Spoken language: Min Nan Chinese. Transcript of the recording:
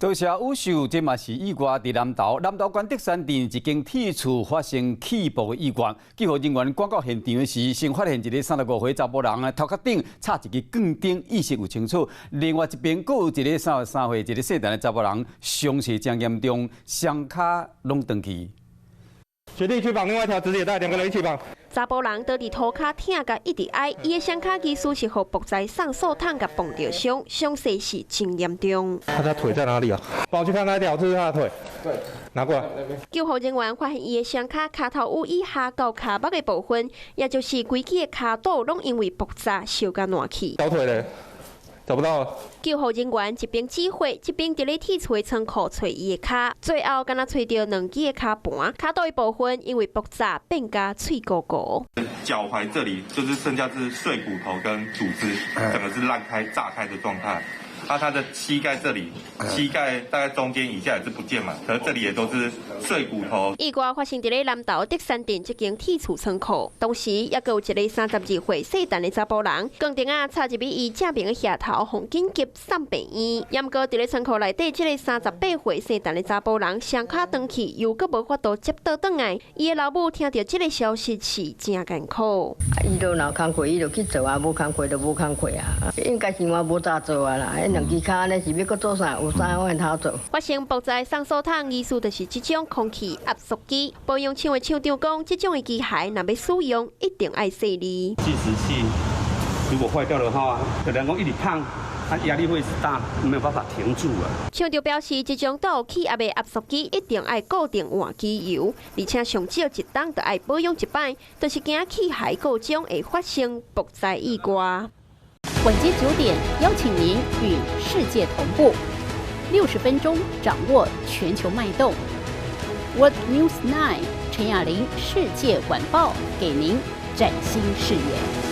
多謝宇秀，這嘛是意外。佇南投，南投縣竹山鎮一間鐵厝發生氣爆意外，救護人員趕到現場時，先發現一个35歲查埔人啊，頭殼頂插一支鋼釘，意識有清楚。另外一邊，閣有一个33歲一个姓陳的查埔人，傷勢誠嚴重，雙跤攏斷去。學弟去綁另外一條止血帶，兩個人一起綁。查埔人倒佇塗跤疼甲一直哀，伊的雙跤其實是予爆災送數桶共碰著傷，傷勢是真嚴重。他的腿在哪裡啊？幫我去看那條，這是他的腿。對，拿過來。救護人員發現伊的雙跤跤頭趺以下到跤目的部分，也就是規支的跤肚，攏因為爆炸燒甲爛去。小腿咧，找不到了。救護人員一邊指揮，一邊佇咧鐵厝的倉庫揣伊的跤，最後敢若揣著兩支的跤盤，跤肚的部分因為爆炸變甲脆糊糊。腳踝這裡就是剩下是碎骨頭跟組織，整個是爛開、炸開的狀態。啊，他的膝蓋這裡，膝蓋大概中間以下也是不見嘛，可是這裡也都是碎骨頭。意外發生佇咧南投竹山鎮這間鐵厝倉庫，當時猶閣有一個32歲姓陳的查埔人，鋼釘仔插入去伊正爿的額頭，予緊急送病院。毋過佇咧倉庫內底，這個38歲姓陳的查埔人，雙跤斷去，又閣無法度摺倒轉來。伊的老母聽著這个消息是誠艱苦。伊都若有工課，伊就去做啊；無工課就無工課啊。應該是嘛無咋做啊啦。兩支跤呢是欲閣做啥？有啥款通做？發生爆炸送數桶，意思就是這種空氣壓縮機。保養廠的廠長講，這種的機械若欲使用，一定愛細膩。計時器如果壞掉的話，有人講一直胖，它壓力會大，沒有辦法停住啊。廠長表示，這種帶有氣壓的壓縮機一定愛固定換機油，而且上少一冬就愛保養一擺，就是驚器械故障會發生爆炸意外。晚間9點，邀請您與世界同步，60分鐘掌握全球脈動。World News 9 陳雅玲世界晚報，給您嶄新視野。